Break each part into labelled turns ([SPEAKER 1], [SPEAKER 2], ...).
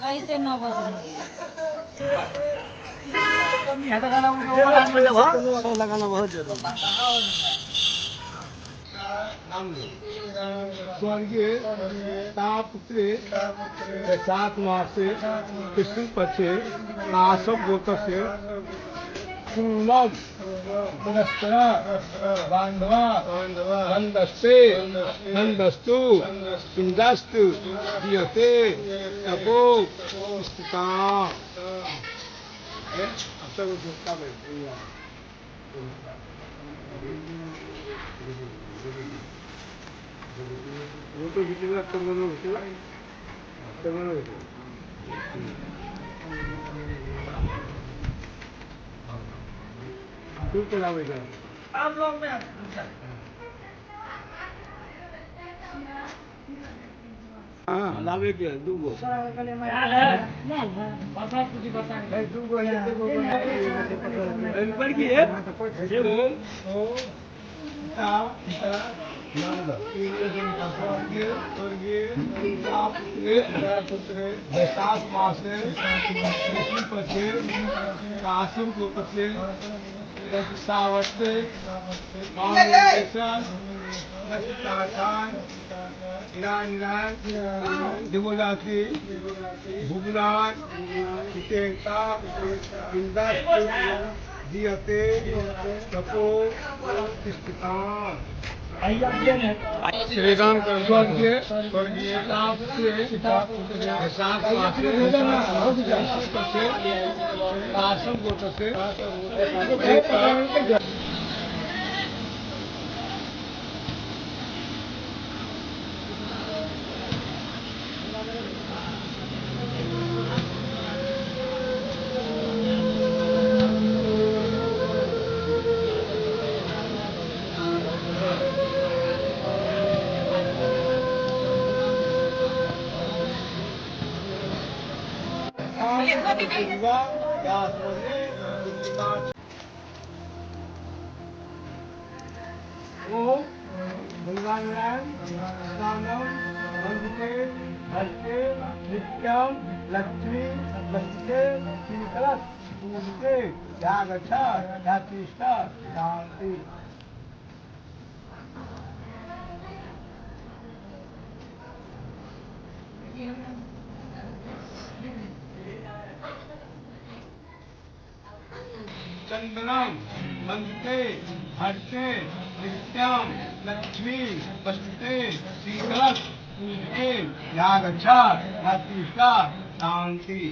[SPEAKER 1] कैसे न
[SPEAKER 2] लगाना बहुत जरूरी।
[SPEAKER 3] स्वर्गीय पुत्रे 7 मासे कृष्ण पक्षे आसव गोत्र से पूर्णम पुनस्तर बांधवा नंदस्ते नंदस्तु पिंडस्तु दीयते तपो स्थिता। हाँ लावे के दूगो बड़की है बैसाख मासे पक्षे कासम को पक्षे सावस्ते दिवोदासी भुवनाथ दीयते तपो स्थितान। श्री राम स्वर्गीय स्वर्गीय गोत्र से नित्यम लक्ष्मी लक्ष्मी पूजते शांति। चंदनम वंदते हरते नित्यम लक्ष्मी वस्तुते शीतलस पूजते यागच्छा यातिष्ठा शांति।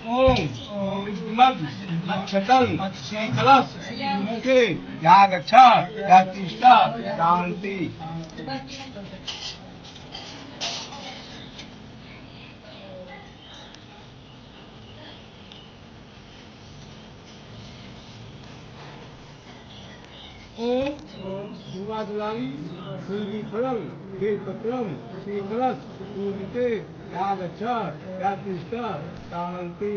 [SPEAKER 3] ओम अक्षतल शीतलस पूजते यागच्छा यातिष्ठा शांति। ओम श्रीफलम श्रीपत्रम श्रीकलश पूजिते यागच्छा यातिष्ठा शांति।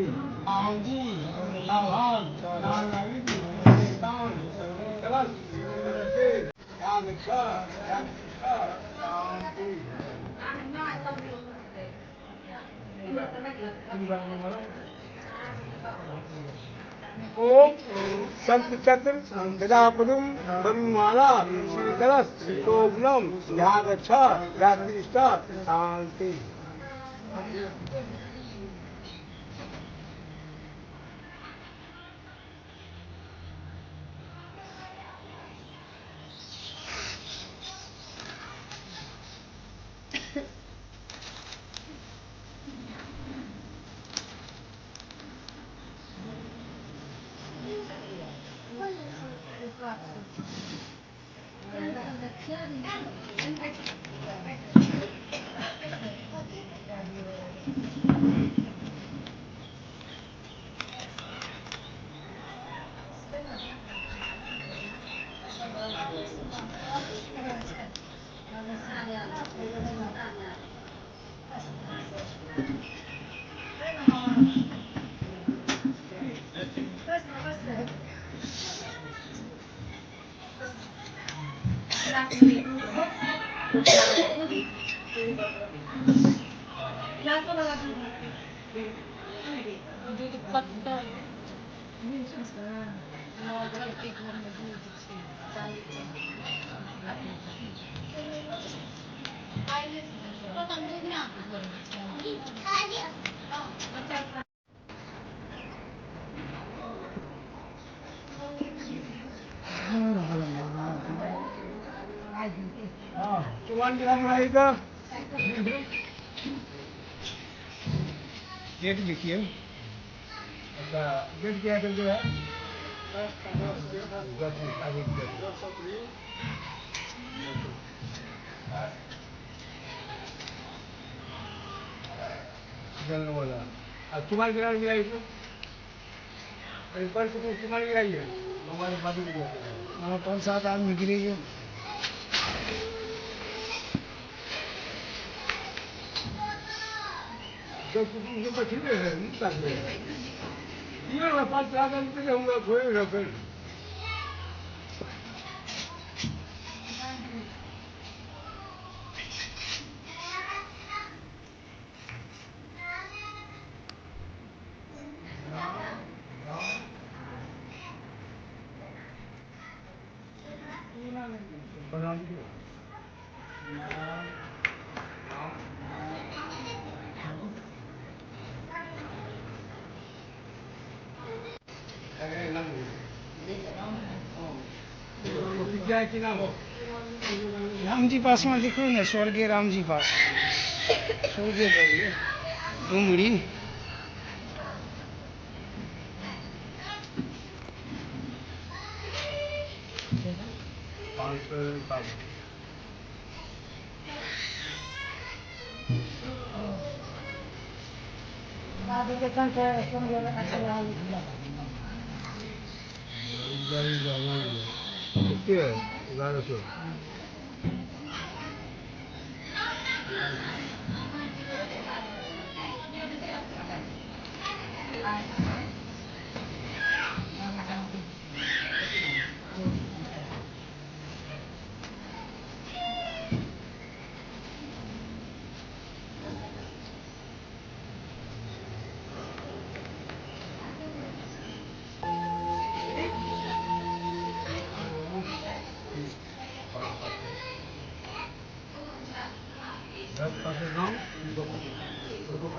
[SPEAKER 3] आंगुल लाभान कलश पूजिते यागच्छा यातिष्ठा शांति। ओम संत चक्र गदापदम ब्रह्माला श्रीकलश शोभनम यागच्छा यातिष्ठा शांति।
[SPEAKER 1] Basta, basta.
[SPEAKER 3] डेट लिखिए। अच्छा डेट क्या है जो है बोला। अब तुम्हारे गिरा गिराई तो तुम्हारी गिराई है हमारे बाजू में।
[SPEAKER 2] हाँ 5-7 आदमी गिरे।
[SPEAKER 3] तो 5 लाख। की नाम हो
[SPEAKER 2] रामजी पास में लिखो ने स्वर्गीय रामजी पास स्वर्गीय डूंगरी।
[SPEAKER 3] 552। कितनी है 1100। 10 पाँच 9 2 2 5।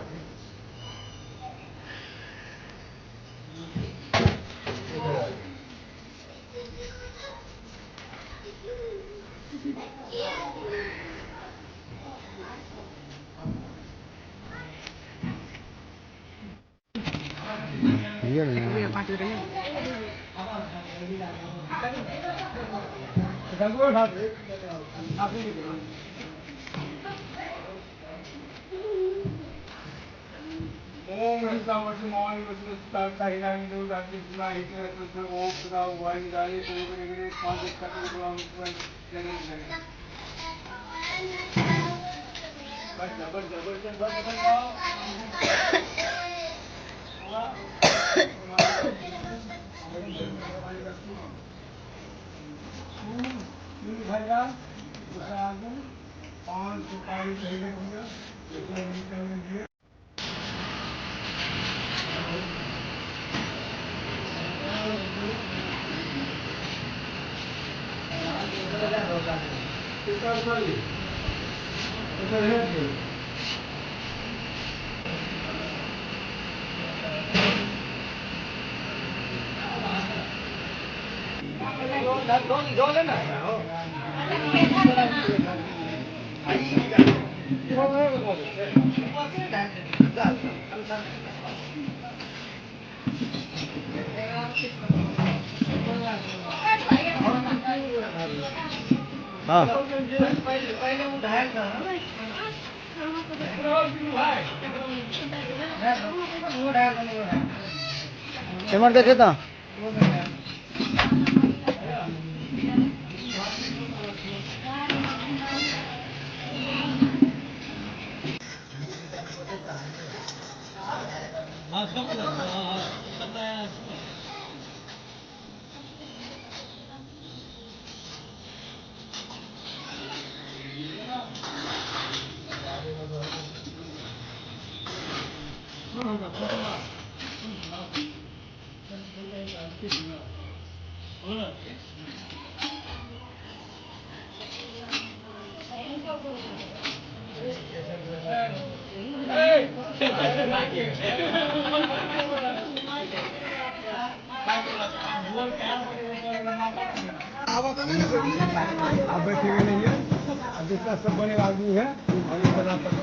[SPEAKER 3] ओम 5।
[SPEAKER 2] हाँ एमर देखे तो
[SPEAKER 3] आप बैठेंगे नहीं है, अब जितना सब बने आदमी है और ये बना पर